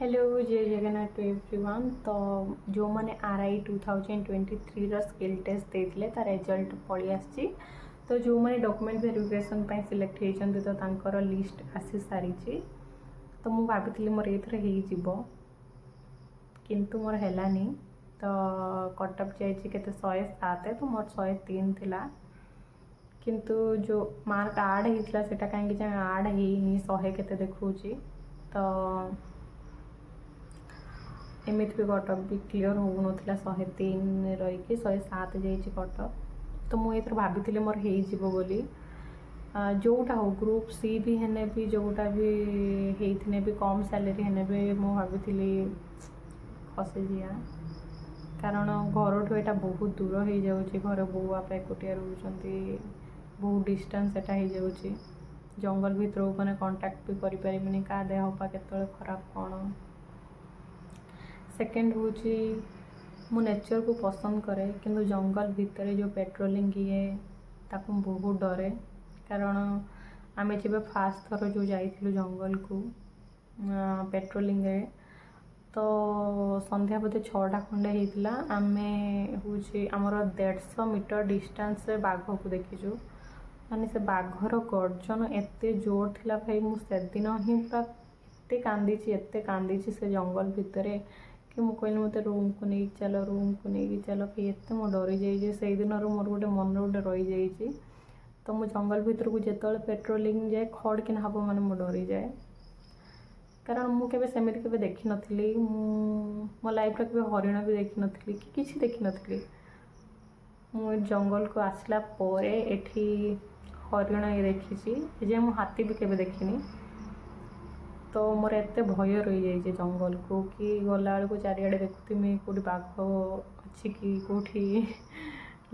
Hello, ଜୟ Jagannath two everyone. ତ ଯେଉଁମାନେ ଆର୍ I 2023ର skill test ଦେଇଥିଲେ, ତା ରେଜଲ୍ଟ ପଳେଇ ଆସିଛି। ତ ଯେଉଁମାନେ ଡକୁମେଣ୍ଟ ଭେରିଫିକେସନ୍ ପାଇଁ ସିଲେକ୍ଟ ହେଇଛନ୍ତି, ତ ତାଙ୍କର ଲିଷ୍ଟ ଆସିସାରିଛି। ତ ମୁଁ ଭାବିଥିଲି ମୋର ଏଇଥର ହେଇଯିବ, କିନ୍ତୁ ମୋର ହେଲାନି। ତ କଟ୍ ଅଫ୍ ଯାଇଛି କେତେ? 107। ତ ମୋର 103 ଥିଲା, କିନ୍ତୁ ଯେଉଁ ମାର୍କ ଆଡ଼୍ ହେଇଥିଲା, ସେଇଟା କାହିଁକି ଯାଏଁ ଆଡ଼୍ ହେଇନି। 100 କେତେ ଦେଖାଉଛି। ତ ଏମିତି ବି କଟ୍ ଅଫ୍ ବି କ୍ଲିଅର୍ ହେଉନଥିଲା। 103 ରହିକି 107 ଯାଇଛି କଟ୍ ଅଫ୍। ତ ମୁଁ ଏଥର ଭାବିଥିଲି ମୋର ହେଇଯିବ ବୋଲି। ଯେଉଁଟା ହଉ, ଗ୍ରୁପ୍ ସି ବି ହେନେ ବି, ଯେଉଁଟା ବି ହେଇଥିନେ ବି, କମ୍ ସାଲେରୀ ହେନେ ବି, ମୁଁ ଭାବିଥିଲି ଖସିଯିବା। କାରଣ ଘରଠୁ ଏଇଟା ବହୁତ ଦୂର ହେଇଯାଉଛି। ଘରେ ବୋଉ ବାପା ଏକୁଟିଆ ରହୁଛନ୍ତି। ବହୁତ ଡିଷ୍ଟାନ୍ସ ଏଟା ହେଇଯାଉଛି। ଜଙ୍ଗଲ ଭିତରକୁ ମାନେ କଣ୍ଟାକ୍ଟ ବି କରିପାରିବିନି, କାହା ଦେହ ପା କେତେବେଳେ ଖରାପ କ'ଣ। ସେକେଣ୍ଡ ହେଉଛି, ମୁଁ ନେଚର୍କୁ ପସନ୍ଦ କରେ, କିନ୍ତୁ ଜଙ୍ଗଲ ଭିତରେ ଯେଉଁ ପେଟ୍ରୋଲିଂ ଇଏ, ତାକୁ ମୁଁ ବହୁତ ଡରେ। କାରଣ ଆମେ ଯେବେ ଫାଷ୍ଟ ଥର ଯେଉଁ ଯାଇଥିଲୁ ଜଙ୍ଗଲକୁ ପେଟ୍ରୋଲିଂରେ, ତ ସନ୍ଧ୍ୟା ବୋଧେ 6ଟା ଖଣ୍ଡେ ହେଇଥିଲା। ଆମେ ହେଉଛି ଆମର 150 ମିଟର ଡିଷ୍ଟାନ୍ସରେ ବାଘକୁ ଦେଖିଛୁ। ମାନେ ସେ ବାଘର ଗର୍ଜନ ଏତେ ଜୋର ଥିଲା ଭାଇ, ମୁଁ ସେଦିନ ହିଁ ପୁରା ଏତେ କାନ୍ଦିଛି, ଏତେ କାନ୍ଦିଛି ସେ ଜଙ୍ଗଲ ଭିତରେ କି ମୁଁ କହିଲି, "ମୋତେ ରୁମ୍କୁ ନେଇକି ଚାଲ, ରୁମ୍କୁ ନେଇକି ଚାଲ ଭାଇ।" ଏତେ ମୁଁ ଡରିଯାଇଛି। ସେଇଦିନରୁ ମୋର ଗୋଟେ ମନରେ ଗୋଟେ ରହିଯାଇଛି। ତ ମୁଁ ଜଙ୍ଗଲ ଭିତରକୁ ଯେତେବେଳେ ପେଟ୍ରୋଲିଂ ଯାଏ, ଖଡ଼କିନା ହେବ ମାନେ ମୁଁ ଡରିଯାଏ। କାରଣ ମୁଁ କେବେ ସେମିତି କେବେ ଦେଖିନଥିଲି। ମୁଁ ମୋ ଲାଇଫ୍ରେ କେବେ ହରିଣ ବି ଦେଖିନଥିଲି କି କିଛି ଦେଖିନଥିଲି। ମୁଁ ଜଙ୍ଗଲକୁ ଆସିଲା ପରେ ଏଠି ହରିଣ ଦେଖିଛି। ଏଯାଏଁ ମୁଁ ହାତୀ ବି କେବେ ଦେଖିନି। ତ ମୋର ଏତେ ଭୟ ରହିଯାଇଛି ଜଙ୍ଗଲକୁ କି ଗଲାବେଳକୁ ଚାରିଆଡ଼େ ଦେଖୁଥିମି, କେଉଁଠି ବାଘ ଅଛି କି, କେଉଁଠି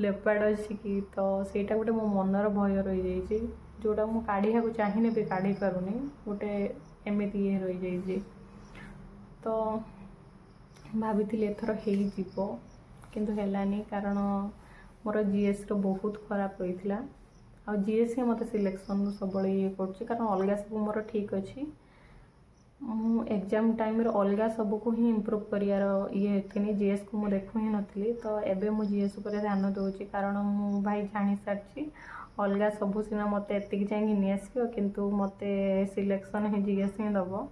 ଲେପାର୍ଡ଼ ଅଛି କି। ତ ସେଇଟା ଗୋଟେ ମୋ ମନର ଭୟ ରହିଯାଇଛି, ଯେଉଁଟା ମୁଁ କାଢ଼ିବାକୁ ଚାହିଁଲେ ବି କାଢ଼ି ପାରୁନି। ଗୋଟେ ଏମିତି ଇଏ ରହିଯାଇଛି। ତ ଭାବିଥିଲି ଏଥର ହେଇଯିବ, କିନ୍ତୁ ହେଲାନି। କାରଣ ମୋର ଜିଏସ୍ର ବହୁତ ଖରାପ ରହିଥିଲା ଆଉ ଜିଏସ୍ ହିଁ ମୋତେ ସିଲେକ୍ସନ୍ରୁ ସବୁବେଳେ ଇଏ କରୁଛି। କାରଣ ଅଲଗା ସବୁ ମୋର ଠିକ୍ ଅଛି। ମୁଁ ଏକ୍ଜାମ୍ ଟାଇମ୍ରେ ଅଲଗା ସବୁକୁ ହିଁ ଇମ୍ପ୍ରୁଭ୍ କରିବାର ଇଏ ଥିନି, ଜିଏସ୍କୁ ମୁଁ ଦେଖୁ ହିଁ ନଥିଲି। ତ ଏବେ ମୁଁ ଜିଏସ୍ ଉପରେ ଧ୍ୟାନ ଦେଉଛି, କାରଣ ମୁଁ ଭାଇ ଜାଣିସାରିଛି, ଅଲଗା ସବୁ ସିନା ମୋତେ ଏତିକି ଯାଇକି ନେଇଆସିବ, କିନ୍ତୁ ମୋତେ ସିଲେକ୍ସନ୍ ହିଁ ଜିଏସ୍ ହିଁ ଦେବ।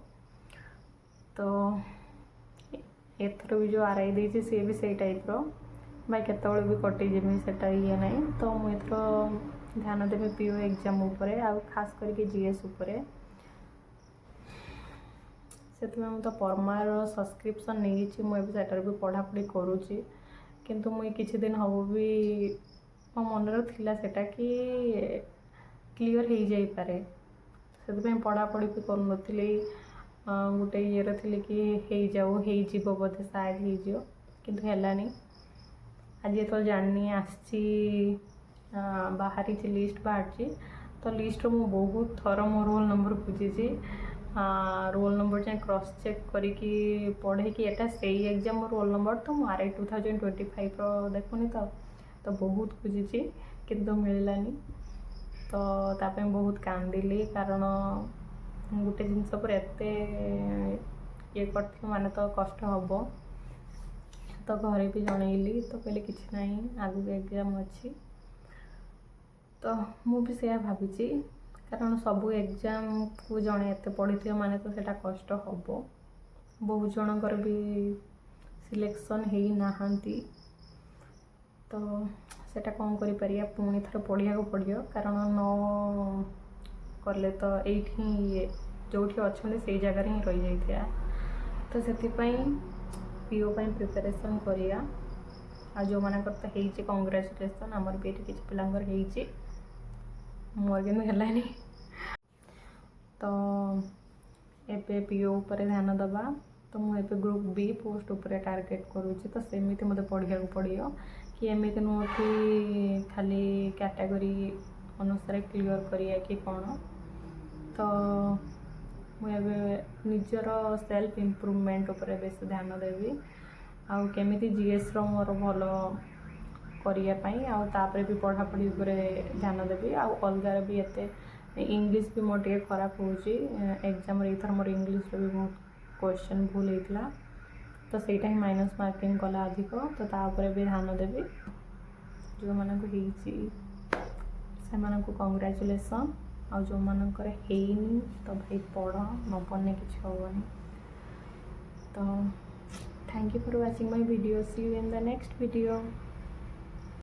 ତ ଏଥର ବି ଯେଉଁ ଆର୍ I ଦେଇଛି, ସିଏ ବି ସେଇ ଟାଇପ୍ର ଭାଇ, କେତେବେଳେ ବି କଟିଯିବି, ସେଟା ଇଏ ନାହିଁ। ତ ମୁଁ ଏଥର ଧ୍ୟାନ ଦେବି ପିଓ ଏକ୍ଜାମ୍ ଉପରେ ଆଉ ଖାସ୍ କରିକି ଜିଏସ୍ ଉପରେ। ସେଥିପାଇଁ ମୁଁ ତ ପରମାର ସବସ୍କ୍ରିପସନ୍ ନେଇଛି। ମୁଁ ଏବେ ସେଟାରେ ବି ପଢ଼ାପଢ଼ି କରୁଛି। କିନ୍ତୁ ମୁଁ ଏଇ କିଛି ଦିନ ହେବ ବି ମୋ ମନରେ ଥିଲା ସେଟା କି କ୍ଲିଅର୍ ହେଇଯାଇପାରେ, ସେଥିପାଇଁ ପଢ଼ାପଢ଼ି ବି କରୁନଥିଲି। ଗୋଟେ ଇଏରେ ଥିଲି କି ହେଇଯାଉ, ହେଇଯିବ ବୋଧେ, ସାୟଦ ହେଇଯିବ, କିନ୍ତୁ ହେଲାନି। ଆଜି ଯେତେବେଳେ ଜାଣିନି ଆସିଛି, ବାହାରିଛି, ଲିଷ୍ଟ ବାହାରିଛି, ତ ଲିଷ୍ଟରୁ ମୁଁ ବହୁତ ଥର ମୋ ରୋଲ୍ ନମ୍ବର ଖୋଜିଛି। ରୋଲ୍ ନମ୍ବର ଯାଏଁ କ୍ରସ୍ ଚେକ୍ କରିକି ପଢ଼େଇକି, ଏଇଟା ସେଇ ଏକ୍ଜାମ୍ ରୋଲ୍ ନମ୍ବର ତ, ମୁଁ ଆର୍ I 2025ର ଦେଖୁନି ତ। ତ ବହୁତ ଖୋଜିଛି, କିନ୍ତୁ ମିଳିଲାନି। ତ ତା ପାଇଁ ବହୁତ କାନ୍ଦିଲି, କାରଣ ଗୋଟେ ଜିନିଷ ଉପରେ ଏତେ ଇଏ କରିଥିଲି ମାନେ ତ କଷ୍ଟ ହେବ। ତ ଘରେ ବି ଜଣେଇଲି, ତ କହିଲେ କିଛି ନାହିଁ, ଆଗକୁ ଏକ୍ଜାମ୍ ଅଛି। ତ ମୁଁ ବି ସେଇଆ ଭାବିଛି, କାରଣ ସବୁ ଏକ୍ଜାମ୍କୁ ଜଣେ ଏତେ ପଢ଼ିଥିବ ମାନେ ତ ସେଇଟା କଷ୍ଟ ହେବ। ବହୁତ ଜଣଙ୍କର ବି ସିଲେକ୍ସନ୍ ହେଇନାହାନ୍ତି। ତ ସେଇଟା କ'ଣ କରିପାରିବା? ପୁଣି ଥରେ ପଢ଼ିବାକୁ ପଡ଼ିବ, କାରଣ ନ କଲେ ତ ଏଇଠି ହିଁ ଇଏ ଯେଉଁଠି ଅଛନ୍ତି, ସେଇ ଜାଗାରେ ହିଁ ରହିଯାଇଥିବା। ତ ସେଥିପାଇଁ ପିଓ ପାଇଁ ପ୍ରିପାରେସନ୍ କରିବା। ଆଉ ଯେଉଁମାନଙ୍କର ତ ହେଇଛି, କଂଗ୍ରାଚୁଲେସନ୍। ଆମର ବି ଏଠି କିଛି ପିଲାଙ୍କର ହେଇଛି, ମୋର କିନ୍ତୁ ହେଲାନି। ତ ଏବେ ପିଓ ଉପରେ ଧ୍ୟାନ ଦେବା। ତ ମୁଁ ଏବେ ଗ୍ରୁପ୍ ବି ପୋଷ୍ଟ ଉପରେ ଟାର୍ଗେଟ୍ କରୁଛି। ତ ସେମିତି ମୋତେ ପଢ଼ିବାକୁ ପଡ଼ିବ କି ଏମିତି ନୁହଁ କି ଖାଲି କ୍ୟାଟାଗୋରୀ ଅନୁସାରେ କ୍ଲିଅର୍ କରିବା କି କ'ଣ। ତ ମୁଁ ଏବେ ନିଜର ସେଲ୍ଫ ଇମ୍ପ୍ରୁଭମେଣ୍ଟ ଉପରେ ବେଶୀ ଧ୍ୟାନ ଦେବି ଆଉ କେମିତି ଜିଏସ୍ର ମୋର ଭଲ କରିବା ପାଇଁ ଆଉ ତାପରେ ବି ପଢ଼ାପଢ଼ି ଉପରେ ଧ୍ୟାନ ଦେବି। ଆଉ ଅଲଗାର ବି ଏତେ ଇଂଲିଶ ବି ମୋର ଟିକେ ଖରାପ ହେଉଛି ଏକ୍ଜାମ୍ରେ। ଏଇଥର ମୋର ଇଂଲିଶର ବି ବହୁତ କ୍ୱେଶ୍ଚନ୍ ଭୁଲ ହେଇଥିଲା, ତ ସେଇଟା ହିଁ ମାଇନସ୍ ମାର୍କିଂ କଲା ଅଧିକ। ତ ତା ଉପରେ ବି ଧ୍ୟାନ ଦେବି। ଯେଉଁମାନଙ୍କୁ ହେଇଛି, ସେମାନଙ୍କୁ କଂଗ୍ରାଚୁଲେସନ୍। ଆଉ ଯେଉଁମାନଙ୍କର ହେଇନି, ତ ଭାଇ ପଢ଼, ନ ପଢ଼ିଲେ କିଛି ହେବନି। ତ thank you for watching my video. See you in the next video.